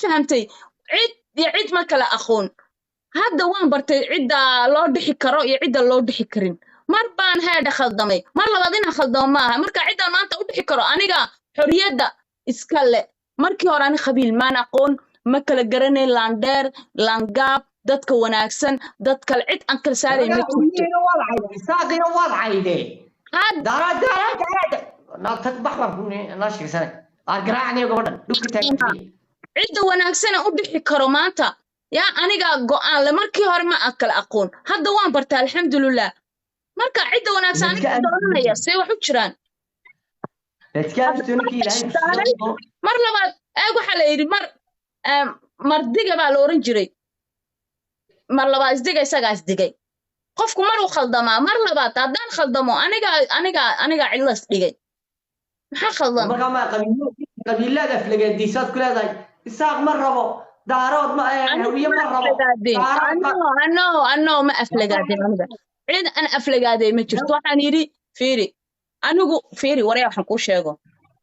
Fahamtay? Cid iyo cid ma kala aqoon. Hadda waan bartay cidda loo dhixi karo iyo cidda loo dhixi karin. Mar baan heedha khaldamay, mar labaad inaan khaldamo maaha. Marka ciddaan maanta u dhixi karo aniga xorriyadda iska le. Markii hore ani khabiil maan aqoon, ma kala garanayn laandheer, laangaab, dadka wanaagsan, dad kale, cid aan kala saarayn ma jirto. Hawiyena waad cayday, Isaaqina waad caydee. Hadda Dara dara dara naa tag, bax baan ku naa sheegsanay aan garaacnayo gabadhan dhulka taagantay. Cidda wanaagsana u dhixi karo maanta yaa aniga go'aan le. Markii hore ma aan kala aqoon, hadda waan bartaa, alxamdulilah. Marka cidda wanaagsan Dadka aniga dooranaya. See wax u jiraan? Dadka aamusto, ninkii Ilaahay ku siiyo. Mar labaad eeg, waxaa la yidhi mar mardiga baa la oran jiray, mar labaad isdiga isagaa isdigay. Qofku maruu khaldamaa, mar labaad haddaan khaldamo aniga cidla isdhigay. Maxaa khaldan? Markaa ma qabiilada aflagaadiisaad ku leedahay Isaaq ma rabo, Daarood ma Hawiye ma rabo, aflagaadeen. Daarood ma Ano ma aflagaadeen. Aniga cid aan aflagaaday ma jirto. Waxaan yidhi fiiri, anigu fiiri waraya, waxaan kuu sheego,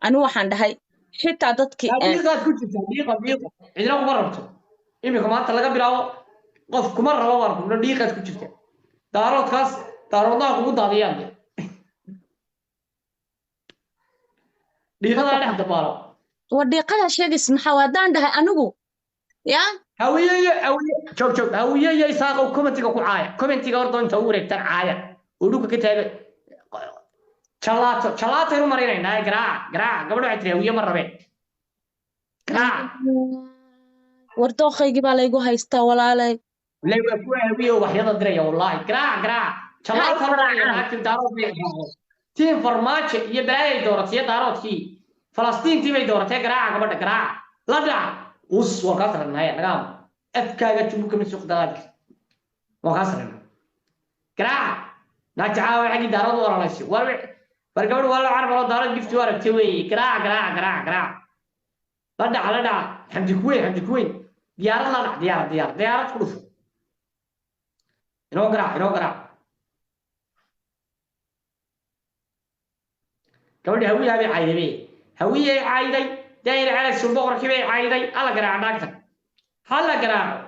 anigu waxaan dhahay xitaa dadkii dhiiqaad ku jirtaa, dhiiqa dhiiqa cidina kuma rabto. Iminka maanta laga bilaabo qof kuma rabo baan kubna. Dhiiqaad ku jirta, Daaroodkaas Daaroodnaha kugu daadiyaan de, dhiiqadaa dhex dabaalo. War dhiiqadaa sheegaysa maxaa waa? Haddaan dhahay anigu yaa Hawiye iyo Hawiye, joog joog, Hawiye iyo Isaaqow, commentiga ku caaya, commentiga horta inta u wareegtaan caaya oo dhulka ka taaga. Jalaato jalaataynu marinaynaa. Garaaca garaaca gabadha, waxay tiri Hawiye ma rabeen, garaaca. War dooqaygii baa laygu haystaa, walaalay. Wallahi waa kuwa Hawiye oo waxyada diraya, wallahi. Garaaca garaaca, jalaata Ha marinaya. garaacaan. Naagtii Daarood bay raaceen, tiin Farmaajo iyo balaayay dooratay iyo Daaroodkii Falastiintii bay dooratay. Garaaca gabadha, garaaca, la dhaca. Us waan kaa sarreynaya, nagaamo afkaaga jubu kama suuq dagaadka, waan kaa sarreynaa. Garaaca naagta caawa, xaggii Daarood u ololaysay. War war, gabadh waa la carmalo, Daarood gifti u aragtay weeye. Garaaca garaaca garaaca garaaca, la dhaca la dhaca. Xamdi kuweyn, Xamdi kuweyn, diyaarad la dhac, diyaarad diyaarad diyaarad ku dhufo. Inoo garaac, inoo garaac gabadhi. Hawiyaha bay cayday, bay Hawiyay cayday, Daayir Calasow boqorkii bay cayday. Hala garaaco naagta, hala garaaco.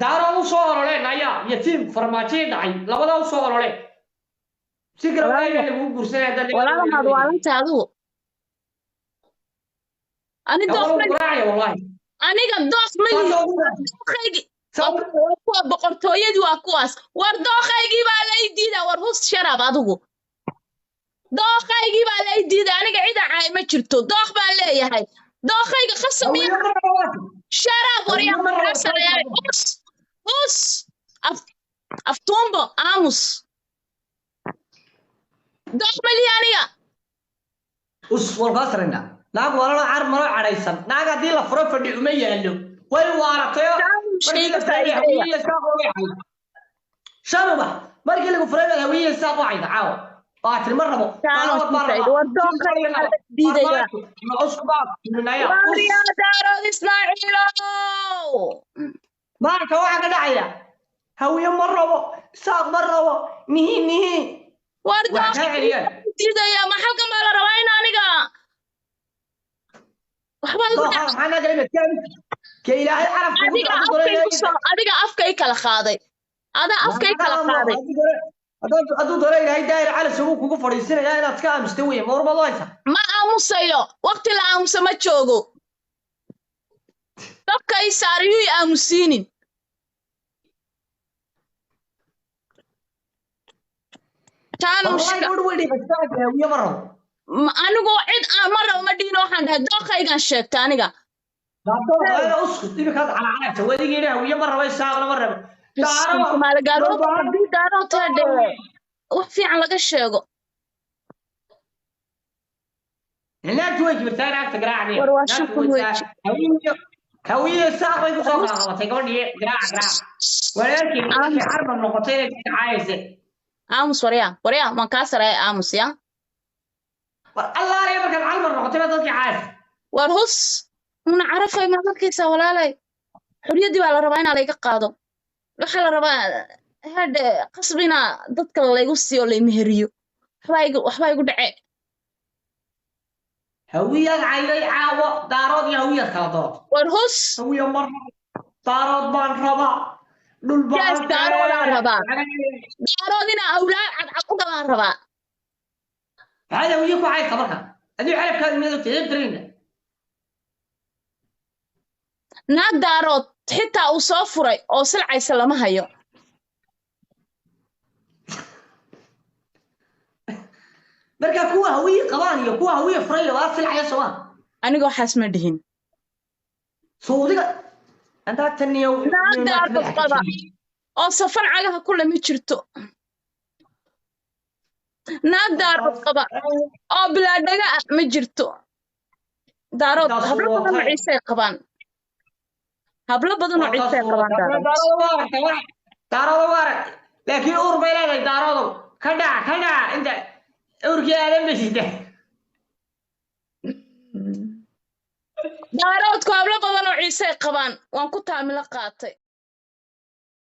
Daarood u soo ololeen ayaa iyo tiim Farmaajii dhacay, labadaa u soo ololeen si kale walaahi lagu guursanaya haddaad Walaala, maad waalantahay adigu? Ani dooq Awal ma garaacaya wallahi. Aniga dooq ma Saas lihi. ugu Dooqaygii saas waa kuwa boqortooyadii, waa kuwaas. War dooqaygii baa lay diida. War hus sharaab adigu. Dooqaygii baa lay diida. Aniga cida caay ma jirto, dooq baan leeyahay, dooqayga khasab miya? Hawiye ma rabo waati. Sharaab waryaa. Hawiye ma rabo. Sarayaa us us af aftuumbo aamus. Dooq ma lihi aniga. Us waan kaa sarreynaa. Naag walalo car malo cadhaysan, naag haddii la furo fadhi uma yaallo, way waaratayo. Markii la Shayga furay faa'iideeya. Hawiye iyo Isaaq way cayda shanuba. Markii lagu furay baad Hawiye iyo Isaaq u cayda caawa, waa tiri ma rabo, Taano Daarood baan faa'iido. rabaa. War dooqayga baa lay diidaya. Usbaa War yaa Daarood Ismaaciilow. Maarka waxaa ka dhacaya Hawiye ma rabo, Isaaq ma rabo, nihi nihi. War wax kaa dooqayga celiyaan diidaya. Ma halkan baa la rabaa in aniga waxbaa igu dooqa dhacay? Maxaa naga imid ka Ilaahay carabka ugu Adiga hadduu afkay doono ku soo, adiga afkay kala qaaday, adaa afkay kala qaaday. Hadduu doono Ilaahay Daahir Cali sugu kugu fadhiisinayaa inaad iska aamusta weye. Ma warmaad u haysaa? Ma aamusayo, waqti la aamuso ma joogo. Dabka i saariyuu i aamusiinin. Taanu Wallahi gabadhu way dhiiqaysaa, Hawiye ma rabo. Anigu cid aan ma rabo ma dhihin, waxaan dhahay dooqaygaan sheegta aniga. Daadoo uskut, iminkaad calacalacta weligii Hawiye ma rabo, Isaaqna ma rabo, Daaro Maalagaalo Darbaan haddii Daaro tahay dhee wax fiican laga sheego. Naagtu way kibirtaa, naagta garaacniya. War waa Naagtu shukun way weji. Hawiye Hawiye Isaaq bay kusoo kala qabatay gabadhii. Garaac garaac walaalkii markii carban noqotay inay dadka caayaysa. Aamus waryaa, waryaa, waan kaa saraya, aamus ya. War allaaliya, markaad calmar noqotay baa dadkii caayaysa. War hus una carafay maad arkaysaa, walaalay. Xorriyaddii baa la rabaa inaa layga qaado. Waxaa la rabaa hadhe qasb inaa dadka laygu siiyo, laymeheriyo. Waxbaa igu dhece. Hawiyaad cayday caawo, Daarood iyo hawiyaad kala doorato. War hus. Hawiya mar Daarood baan rabaa, dhul Yes, baan. Daaroodaan rabaa. Daarood inaa awlaad cadcad u dhalaan rabaa. Maxaad hawiye ku caysa marka? Adigu calabkaada miyaad ogtay darayna? Naag Daarood xitaa uu soo furay oo silcaysa lama hayo. Marka kuwa hawiye qabaan iyo kuwa hawiye furay waa silcaya sooma? Aniga waxaas ma dhihin. Suudiga antaa taniyo. Naag Daarood qaba oo safan cagaha ku lama jirto. Naag Daarood qaba oo bilaadhaga ah ma jirto. Daarood Intaas hablo waa badan oo tahay. ciise ay qabaan, hablo badan oo ciise ay qabaan Daarood. Daaroodo waa aragtay, laakiin uur bay leedahay. Daaroodow, ka dhaca, ka dhaca, inta uurkii aadan bay sidaa. Daaroodku hablo badan oo ciise ay qabaan, waan ku taamilo qaatay.